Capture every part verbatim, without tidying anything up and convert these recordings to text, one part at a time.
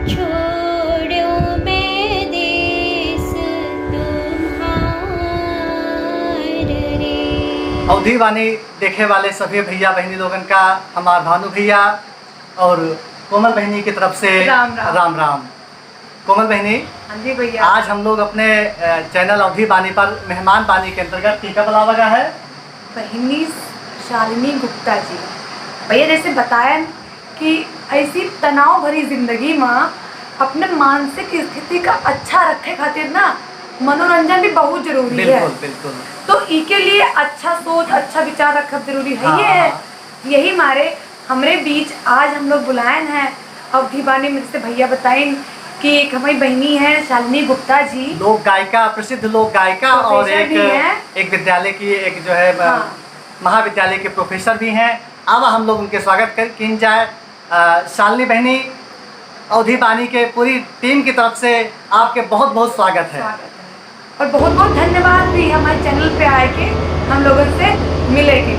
छोड़ो मैं देश तुम्हार रे। अवधी बानी देखे वाले सभी भैया बहिनी लोगन का हमार भानु भैया और कोमल बहिनी की तरफ से राम राम। राम राम। कोमल बहिनी, हाँ जी भैया। आज हम लोग अपने, अ, चैनल अवधी बानी पर मेहमान बानी के अंतर्गत टीका बुलावा गया है। बहिनी शालिनी गुप्ता जी, भैया जैसे बतायन कि ऐसी तनाव भरी जिंदगी में अपने मानसिक स्थिति का अच्छा रखे खातिर ना मनोरंजन भी बहुत जरूरी है। बिल्कुल, बिल्कुल। तो इके लिए अच्छा सोच, अच्छा विचार रखब जरूरी है। हाँ, ये है। हाँ। यही मारे हमरे बीच आज हम लोग बुलायन हैं अवधी बानी में, जैसे भैया बताइन कि एक हमारी बहिनी है शालिनी गुप्ता जी, लोक गायिका, प्रसिद्ध लोक गायिका और प्रोफेसर एक, भी हैं। एक विद्यालय की एक जो है, अ, हाँ। महाविद्यालय के प्रोफेसर भी हैं। अब हम लोग उनके स्वागत कर, किन जाए। अ, शालिनी बहिनी, अवधी बानी के पूरी टीम की तरफ से आपके बहुत बहुत स्वागत है। स्वागत है। और बहुत बहुत धन्यवाद भी हमारे चैनल पे आए के हम लोगन से मिले के।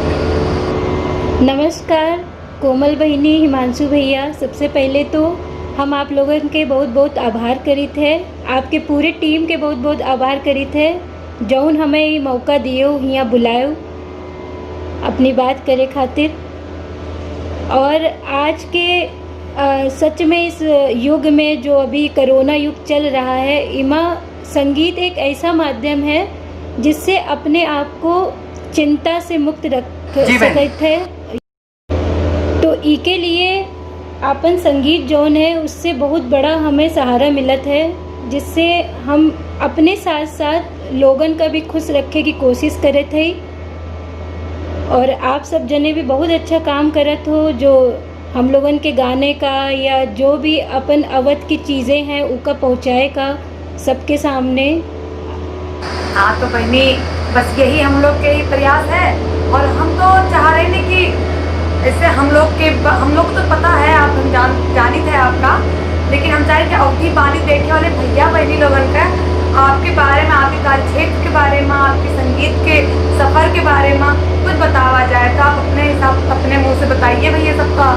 नमस्कार कोमल बहिनी, हिमांशु भैया, सबसे पहले तो हम आप लोगन के बहुत बहुत आभार करित है, आपके पूरे टीम के बहुत बहुत आभार करित है, जौन हमें ये मौका दियो, हियाँ बुलायो अपनी बात करे खातिर। और आज के, अ, सच में इस युग में जो अभी कोरोना युग चल रहा है, इमा संगीत एक ऐसा माध्यम है जिससे अपने आप को चिंता से मुक्त रख जी बहन। सकत है। तो इके लिए आपन संगीत जौन है, उससे बहुत बड़ा हमें सहारा मिलत है, जिससे हम अपने साथ साथ लोगन का भी खुश रखे की कोशिश करत है। और आप सब जने भी बहुत अच्छा काम करत हो, जो हम लोगन के गाने का या जो भी अपन अवध की चीज़ें हैं, उका पहुँचाए का सबके सामने। हाँ, तो बहनी, बस यही हम लोग के ही प्रयास है। और हम तो चाह रहे थे कि इससे हम लोग के ब-, हम लोग को तो पता है, आप, हम जान, जानित है आपका, लेकिन हम चाह रहे कि अवधी बानी देखे वाले भैया बहनी लोगन का आपके बारे में, आपके कार्यक्षेत्र के बारे में, आपके संगीत के सफर के बारे में कुछ बतावा जाए, तो आप अपने हिसाब, अपने मुंह से बताइए भैया सबका।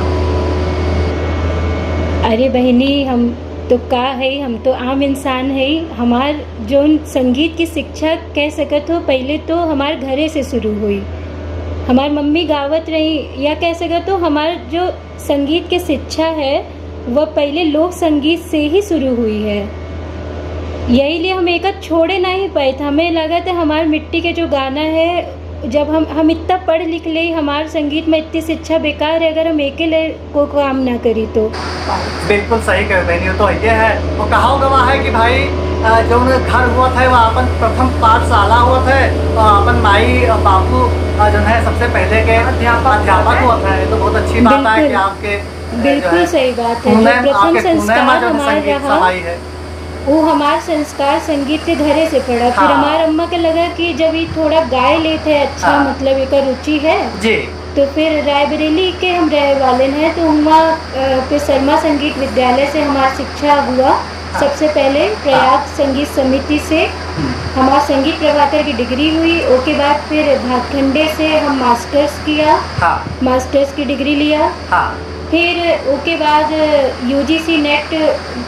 अरे बहिनी, हम तो का है, हम तो आम इंसान है। हमार जौन संगीत की शिक्षा कह सकत हो, पहले तो हमार घरे से शुरू हुई। हमार मम्मी गावत रही, या कह सकत हो, हमार जो संगीत की शिक्षा है, वह पहले लोक संगीत से ही शुरू हुई है। यही लिए हम एका छोड़े नहीं पाइत। हमें लगत है, हमार मिट्टी के जो गाना है, जब हम, हम इतना पढ़ लिख ले, हमार संगीत में इतनी शिक्षा बेकार है, अगर हम एके ले को काम ना करी तो। बिल्कुल सही कहे बहनी, तो ये है, वो कहाव गवा है कि भाई, अ, जौन घर होत है, वह अपन प्रथम पाठशाला होत है, और अपन माई और बापू, अ, जौन है, सबसे पहले के अध्यापक अध्यापक होत है। होत है। तो बहुत अच्छी बात है कि बिल्कुल। आपके, अ, जो बिल्कुल है, सही बात है। जो पुणे, प्रथम आपके पुणे में संस्कार जो है, हमार संगीत रहा, समाई है। वो हमार संस्कार संगीत के घरे से पड़ा। फिर हाँ। हमार अम्मा के लगा कि जब ये थोड़ा गाए लेत है, अच्छा, हाँ। मतलब, एकर रुचि है, जी। तो फिर रायबरेली के हम रहे वाले हैं, तो हुआं, अ, पे शर्मा संगीत विद्यालय से हमार शिक्षा हुआ। हाँ। सबसे पहले हाँ। प्रयाग संगीत समिति से हम्म। हमार संगीत प्रभाकर की डिग्री हुई। ओके बाद फिर भातखंडे से हम मास्टर्स किया, हाँ। मास्टर्स की डिग्री लिया। हाँ। फिर ओके बाद यूजीसी नेट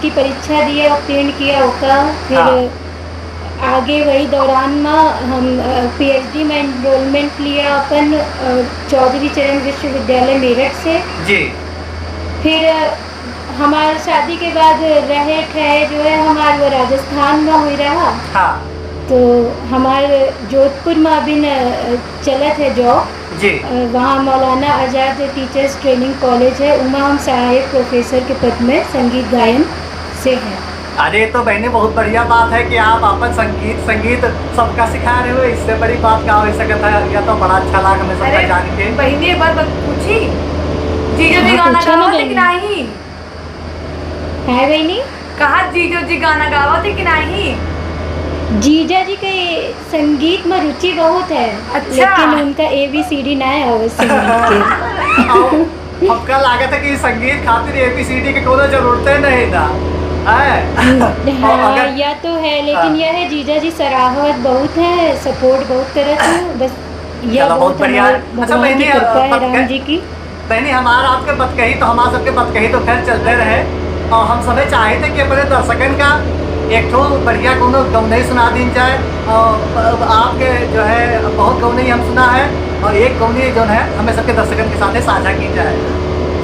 की परीक्षा दिया, उत्तीर्ण किया ओका। फिर हाँ। आगे वही दौरान में हम, अ, पीएचडी में एनरोलमेंट लिया अपन, अ, चौधरी चरण विश्वविद्यालय मेरठ से। जी। फिर, अ, हमार शादी के बाद रहे ठहरे जो है हमार वो राजस्थान में हुई रहा। हाँ। तो हमार जोधपुर में अभी न, अ, चलत है जॉब। जी। अ, वहाँ मौलाना आजाद टीचर्स ट्रेनिंग कॉलेज है, उमा हम सहायक प्रोफेसर के पद में संगीत गायन से हैं। अरे, तो बहनी, बहुत बढ़िया बात है कि आप अपन संगीत, संगीत सबका सिखा रहे हो, इससे बड़ी बात का हो सकता है? यह तो बड़ा अच्छा लगा हमें सबका अरे, जान के। बहनी, एक बार बत-, पूछी, जीजू जी हाँ, गाना पूछो ना गावत है कि बहनी। नहीं? है बहनी? कहा जीजू जी गाना गावत है कि नहीं? जीजा जी के संगीत में रुचि बहुत है, अच्छा। लेकिन उनका एबीसीडी ना आवे संगीत के। अब हमका लागत है कि संगीत खातिर एबीसीडी के कोनो जरूरते नहीं ना, है? हम्म, और हाँ, अगर या तो है, लेकिन हाँ। यह है, जीजा जी सराहत बहुत है, सपोर्ट बहुत करत है, बस यह चलो, बहुत बहुत बढ़िया। हमार अच्छा, भगवान की बहनी, कृपा है, बतकही, राम जी की। बहनी, हमार आपके बतकही तो, हमार सबके बतकही तो खैर चलते रहे। और हम सभे चाहित है कि अपने दर्शकन का एक ठो बढ़िया कोनो गौनई सुना दीन जाए। और अब आपके जो है बहुत गौनई हम सुना है, और एक गौनई जो है हमें सबके दर्शकन के साथ साझा की जाए,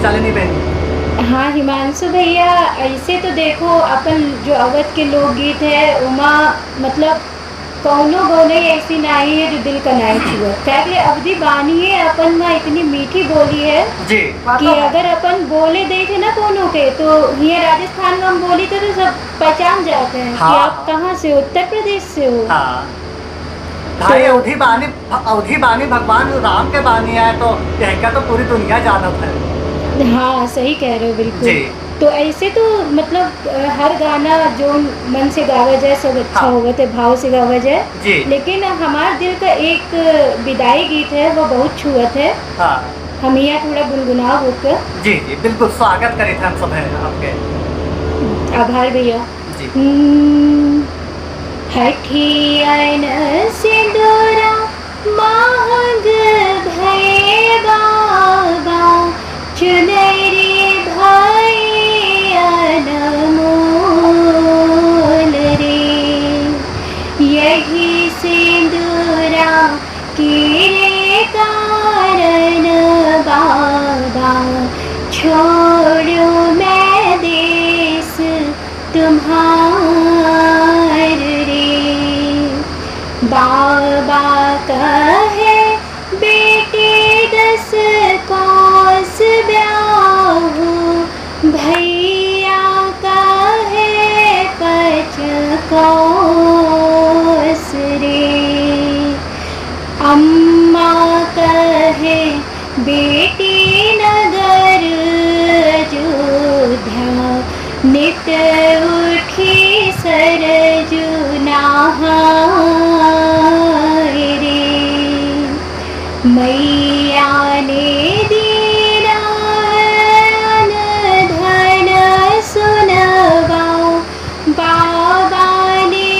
शालिनी बहन। हाँ हिमांशु भैया, ऐसे तो देखो अपन जो अवध के लोकगीत है उमा मतलब कौनो गौनई ऐसी नाहीं है जो दिल का नाहीं छुए। काहे के लिए अवधी बानी है अपन मा इतनी मीठी बोली है जी। कि अगर अपन बोले देखे ना कौनो के तो हियाँ राजस्थान मा हम बोली तो, तो सब पहचान जाते हैं कि हाँ, आप हाँ। कहाँ से हो, उत्तर प्रदेश से हो। हाँ। भाई तो अवधी बानी, अवधी बानी भगवान राम के बानी है तो यहका तो पूरी दुनिया जानत है। हाँ सही कह रहे हो बिल्कुल। जी। तो ऐसे तो मतलब अ, हर गाना जो मन से गावा जाए सब अच्छा हाँ। होवत है, भाव से गावा जाए। जी। लेकिन हमार दिल का एक विदाई गीत है, वो बहुत छुअत है। हाँ। हम यहाँ थोड़ा गुनगुनाव होकर। जी जी बिल्कुल, स्वागत करित है हम सब हैं आपके। आभार भैया। जी। हम्म, हठियन सिंदूरा महंग भए बाबा, चुनरी भए अनमोल रे। यही सिंदूरा के रे कारण बाबा, छोड़ो मैं देश तुम्हार रे। बाबा कहे बेटी दस कोस ब्याहू, भैया कहे पच कोस रे। अम्मा कहे बेटी नगर अयोध्या, नित उठी सरजू नहाए रे। मैया ने दीना अन धन सुनवा, बाबा ने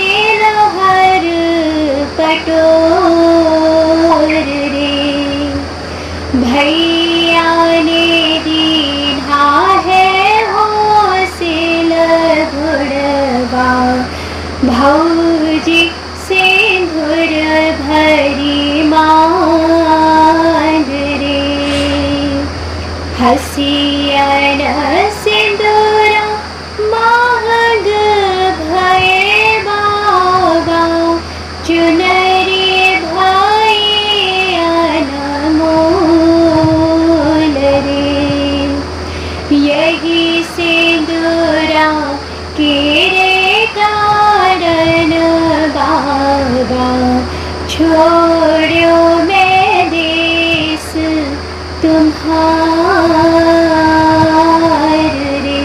लहर पटोर रे। भैया ने दीन्हा है होसिल घुड़वा, भौजी सिंदूर भरी मांग रे। हसियन सिंदूरा महंग भए बाबा, चुनरी भए अनमोल रे। यही सिंदूरा के रे कारण बाबा, छोड़्यो मैं देश तुम्हार रे।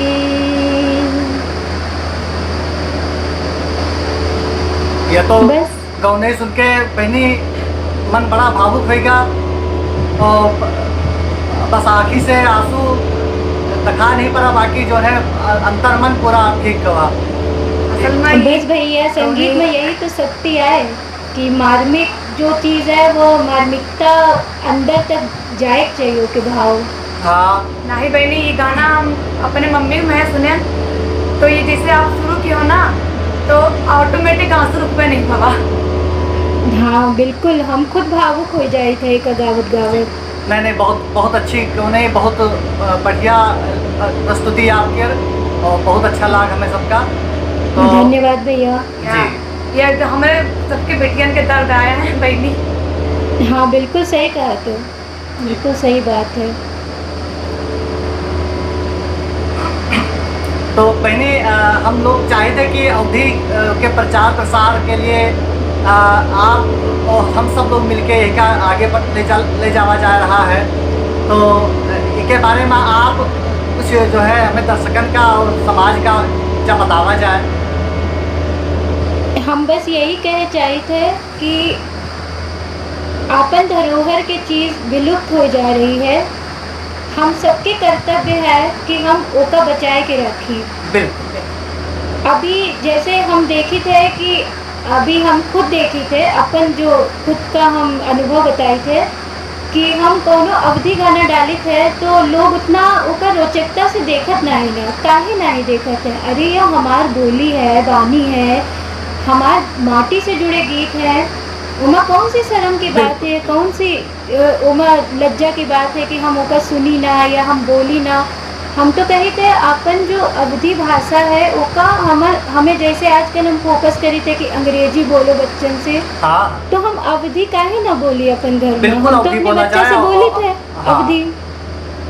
ये तो बस। गौने सुन के बहनी मन बड़ा भावुक होइगा और बस आँखी से आंसू दिखा नहीं पड़ा, बाकी जो है अंतर मन पूरा ठीक गवा। असल में बस भैया, संगीत में यही तो शक्ति है कि मार्मिक जो चीज़ है वो मार्मिकता अंदर तक जाए के चाहिए के भाव। हाँ। नाही बहनी, ये गाना हम अपने मम्मी के मुँहे सुने, तो ये जैसे आप शुरू किए हो ना, तो automatic आंसू रुकबे नहीं भवा। हाँ बिल्कुल, हम खुद भावुक हो जाए थे एक गावत गावत। नहीं नहीं, बहुत बहुत अच्छी, क्यों नहीं, बहुत अ, बढ़िया अ, प्रस्तुति आपके और बहुत अच्छा लाग हमें सबका। तो धन्यवाद भैया। जी। ये तो हमें सबके बेटियन के दर्द आया है बहनी। हाँ बिल्कुल सही कहा तो। बिल्कुल सही बात है। तो बहनी, अ, हम लोग चाहते हैं कि अवधी, अ, के प्रचार प्रसार के लिए, अ, आप और हम सब लोग मिलके एक आगे बढ़, ले जा, ले जावा जा रहा है। तो, अ, इसके बारे में आप कुछ जो है हमें दर्शकन का और समाज का क्या बतावा जाए? हम बस यही कहे चाहिए थे कि आपन धरोहर के चीज विलुप्त हो जा रही है। हम सबके कर्तव्य है कि हम ओका बचाए के रखी। बिल्कुल। अभी जैसे हम देखित है कि अभी हम खुद देखित है, अपन जो खुद का हम अनुभव बताई थे कि हम कौनो अवधी गाना डालित है तो लोग उतना ओकर रोचकता से देखत नाही ना, काहे नाही देखत है? अरे, यह हमार बोली है, बानी है, हमार माटी से जुड़े गीत है। ओमा कौन सी शर्म की बात है, कौन सी, अ, ओमा लज्जा की बात है कि हम ओकर सुनी ना या हम बोली ना? हम तो कही थे अपन जो अवधी भाषा है ओका हमर, हमें जैसे आजकल हम फोकस करी थे कि अंग्रेजी बोलो बच्चन से, हाँ। तो हम अवधी काहे ना बोली अपन घर में? बिल्कुल, हम तो अवधी अपने बोला बच्चा जाए से और, बोली थे हाँ। अवधी।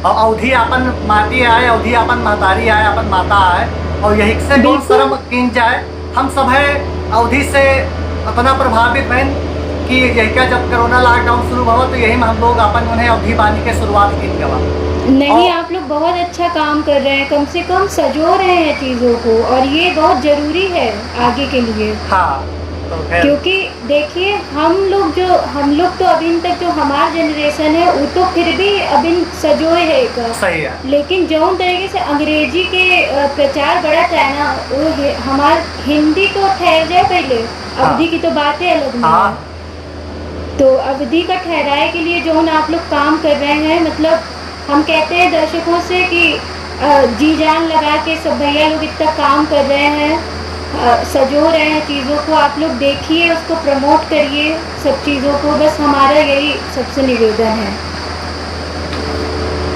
और अवधी अपन माटी आए, अवधी अपन महतारी आए, अपन माता आए, और यही से कौन बिल्कुल। शर्म कीन जाए। हम सब है अवधी से इतना प्रभावित हैं कि यही का जब कोरोना लॉकडाउन शुरू हुआ तो यही में हम लोग अपन उन्हें अवधी बानी के शुरुआत की गवा। नहीं, और आप लोग बहुत अच्छा काम कर रहे हैं, कम से कम सजो रहे हैं चीज़ों को, और ये बहुत ज़रूरी है आगे के लिए। हाँ, तो खैर। क्योंकि देखिए, हम लोग जो, हम लोग तो अभी तक जो हमार जनरेशन है, वो तो फिर भी अभी सजोए है एक। सही है। लेकिन जौन तरीके से अंग्रेजी के, अ, प्रचार बढ़त है ना, वो है, हमार हिंदी तो ठहर जाए पहले, हाँ। अवधी की तो बातें अलग है। हाँ। तो अवधी का ठहराए के लिए जौन आप लोग काम कर रहे हैं, मतलब, हम कहते हैं दर्शकों से कि, अ, जी जान लगा के सब भैया लोग इतना काम कर रहे हैं, अ, सजो रहे हैं चीज़ों को, आप लोग देखिए, उसको प्रमोट करिए, सब चीज़ों को, बस हमारा यही सबसे निवेदन है।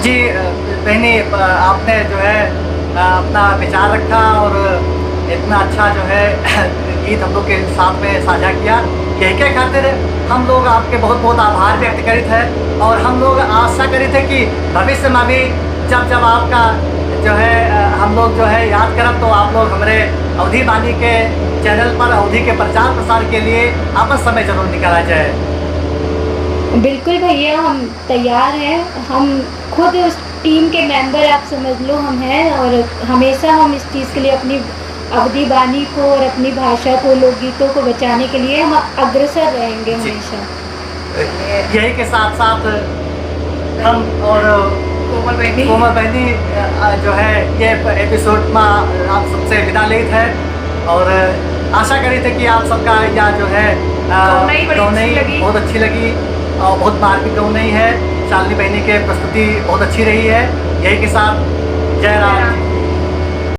जी, अ, बहनी, अ, आपने जो है, अ, अपना विचार रखा और इतना अच्छा जो है गीत हम लोग के साथ में साझा किया। यही के खातिर हम लोग आपके बहुत बहुत आभार व्यक्त करित है और हम लोग आशा करित है कि भविष्य में भी जब जब आपका जो है, अ, हम लोग जो है याद करब तो आप लोग हमरे अवधी बानी के चैनल पर अवधी के प्रचार प्रसार के लिए आपन समय जरूर निकाला जाए। बिल्कुल भैया, हम तैयार हैं। हम खुद उस टीम के मेंबर आप समझ लो हम हैं, और हमेशा हम इस चीज़ के लिए अपनी अवधी बानी को और अपनी भाषा को, लोकगीतों को बचाने के लिए हम अग्रसर रहेंगे जी। हमेशा। यही के साथ साथ हम और कोमल बहनी। कोमल बहनी, अ, जो है, ये एपिसोड में आप सबसे विदा लेत है और आशा करित है कि आप सबका या जो है, अ, गौनई बड़ी गौनई अच्छी लगी। बहुत अच्छी लगी और बहुत मार्मिक गौनई है। शालिनी बहनी के प्रस्तुति बहुत अच्छी रही है। यही के साथ जय राम जी।